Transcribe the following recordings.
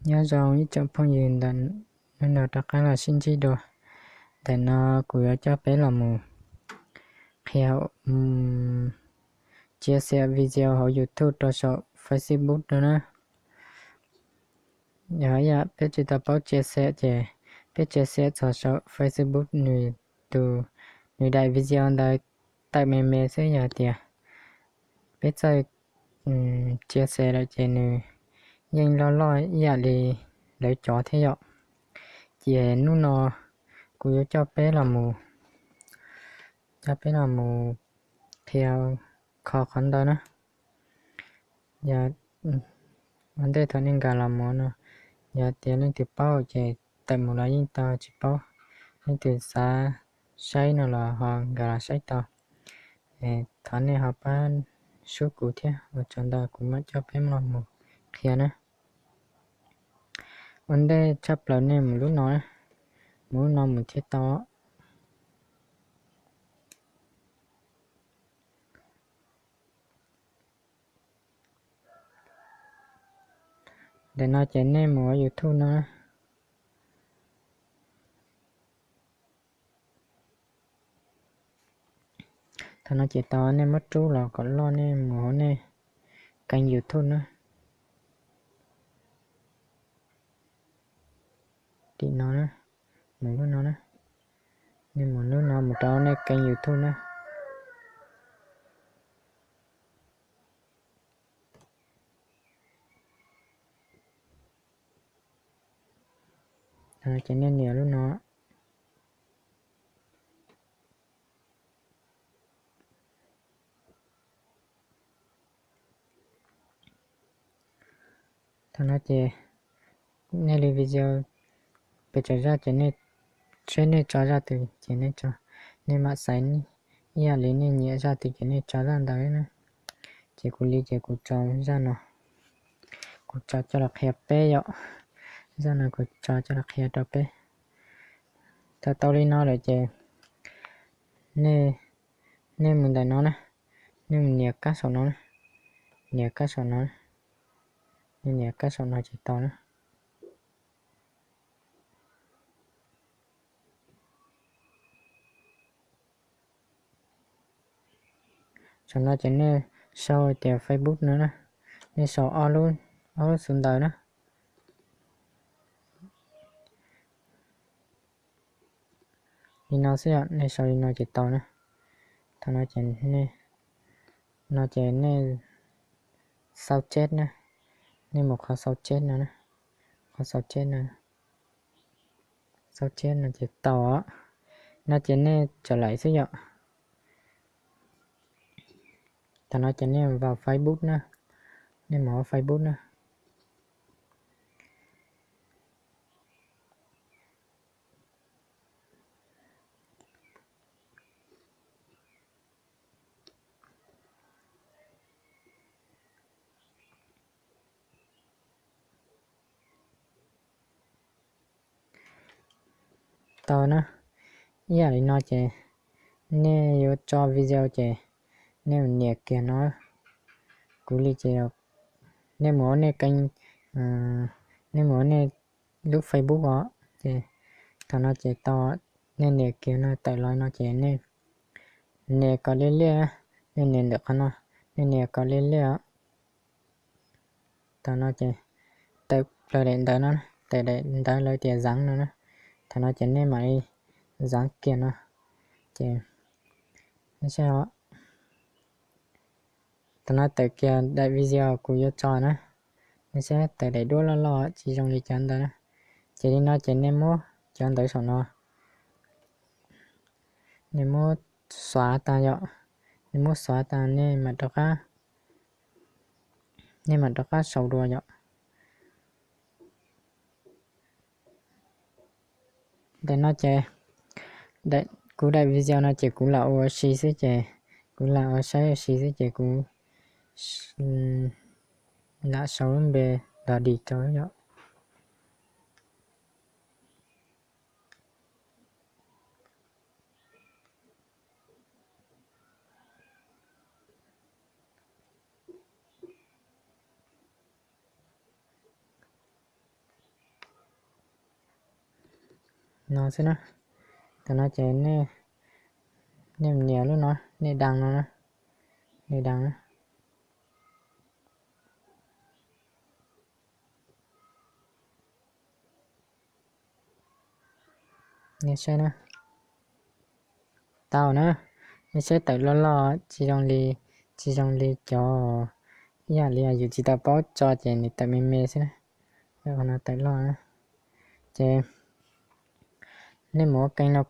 Nyob zoo ib tsoom phooj ywg ntawm, hnub no rov qab los sib ntsib dua. Ntawm no kuv yuav coj peb los mus qhia, chia sẻ video hauv YouTube rau saum Facebook no na. Yog ib yam peb tsis tau paub chia sẻ ces peb chia sẻ txog saum Facebook nws tus, nws daim video ntawd tawm me me xwb, yog tias peb txawj chia sẻ lawm ces nws yeej loj loj ib yam li lawv cov thiab yom. Ces hnub no kuv yuav coj peb los mus, coj peb los mus qhia kho qhov ntawd na. Yog ua ntej thaum nej nkag los mus no, yog tias leej twg paub ces tawm mus los yeej tau, tsis paub, leej twg xav saib no los ho nkag los saib tau. Thov nej ho pab sub kuv thiab, ua tsaug ntau, kuv mam coj peb los mus qhia na. Ua ntej tshaj plaws nej mus lub no, mus lub no mus thiaj tau. Ntawm no ces nej mus ua YouTube no. Thaum no ces tau, nej muab rub los kom loj, nej mus hauv nej kênh YouTube na. Tim no na, mus lub no na. Nej mus lub no mus rau nej kênh YouTube na. Ces nej nias lub no. Thaum no ces nej li video pes tsawg zaj ces nej, seb nej tso zaj twg ces nej tso, nej mam xaiv ib yam li nej nyiam zaj twg ces nej tso zaj ntawd na. Ces kuv li ces kuv tso zaj no, kuv tso coj los qhia peb yom. Zaj no kuv tso coj los qhia rau peb. Thaum tau li no lawm ces nej, nej mus ntawm no na, nej mus nias kab saum no, nias kab saum no, nej nias kab saum no ces tau na. Saum no ces nej sau tias Facebook no na, nej sau ob lub, ob lub xu ntawd na. Li no xwb yom, nej sau li no ces tau na. Thaum no ces nej, no ces nej sau chép na, nej mus qhov sau chép no, qhov sau chép no, sau chép no ces tau. No ces nej tso laim xwb yom. Thaum no ces nej vào Facebook na, nej mus hauv Facebook na. Tau na, ib yam li no ces nej yuav tso video ces nej mus nias kiag no. Kuv li ces nej mus ua nej kênh, nej mus ua nej lub Facebook os, ces thaum no ces tau, nej nias kiag no tawm los no ces nej nias kom liab liab, nej nias ntawm qhov no, nej nias kom liab liab os. Thaum no ces tawm plaws daim ntawv no, tawm daim ntawv lawv tias dán no na. Thaum no ces nej mam li dán kiag no, ces nej saib os. Thaum no tawm kiag daim video kuv yuav tso na, nej saib tawm daim duab loj loj tsis zoo li cov ntawd na. Ces li no ces nej muab cov ntawv saum no, nej muab xóa tas yom, nej muab xóa tas nej mam rov qab, nej mam rov qab sau dua yom. Ntawm no ces kuv daim video no ces kuv lam ua si xwb ces, kuv lam ua saib ua si xwb ces kuv lam sau lub npe Dog Dis rau yom. no xwb na. Tam no ces nej, nej nias lub no, nej đăng no na, nej đăng na. Nej saib na, tau na, nej saib tawm loj loj tsis zoo li, tsis zoo li cov ib yam li yus tsis tau paub tso ces nws tawm me me xwb na. Qhov no tawm loj na. Ces nej mus ua ke no,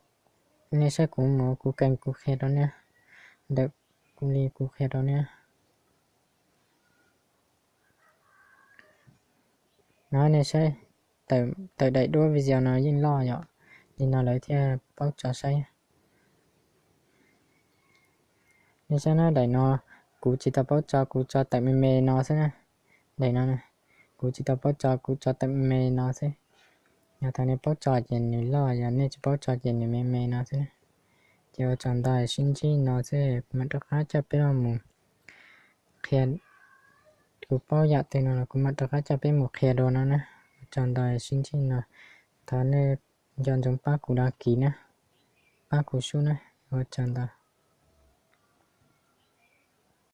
nej saib kuv mus ua kuv ke kuv qhia rau nej, ntawm kuv li kuv qhia rau nej. No nej saib, tawm daim duab video no yeej loj yom, li no lawv thiaj paub tso saib. Nej saib na, daim no kuv tsis tau paub tso, kuv tso tawm me me no xwb na. Daim no kuv tsis tau paub tso, kuv tso tawm me me no xwb. Yog thaum nej paub tso ces nws loj, yog nej tsis paub tso ces nws me me no xwb na. Ces ua tsaug ntau, sib ntsib no xwb, kuv mam rov qab coj peb los mus qhia. Kuv paub yam twg no los kuv mam rov qab coj peb mus qhia dua no na. Ua tsaug ntau, sib ntsib no. Thov nej nco ntsoov pab kuv đăng ký na, pab kuv sub na. Ua tsaug ntau.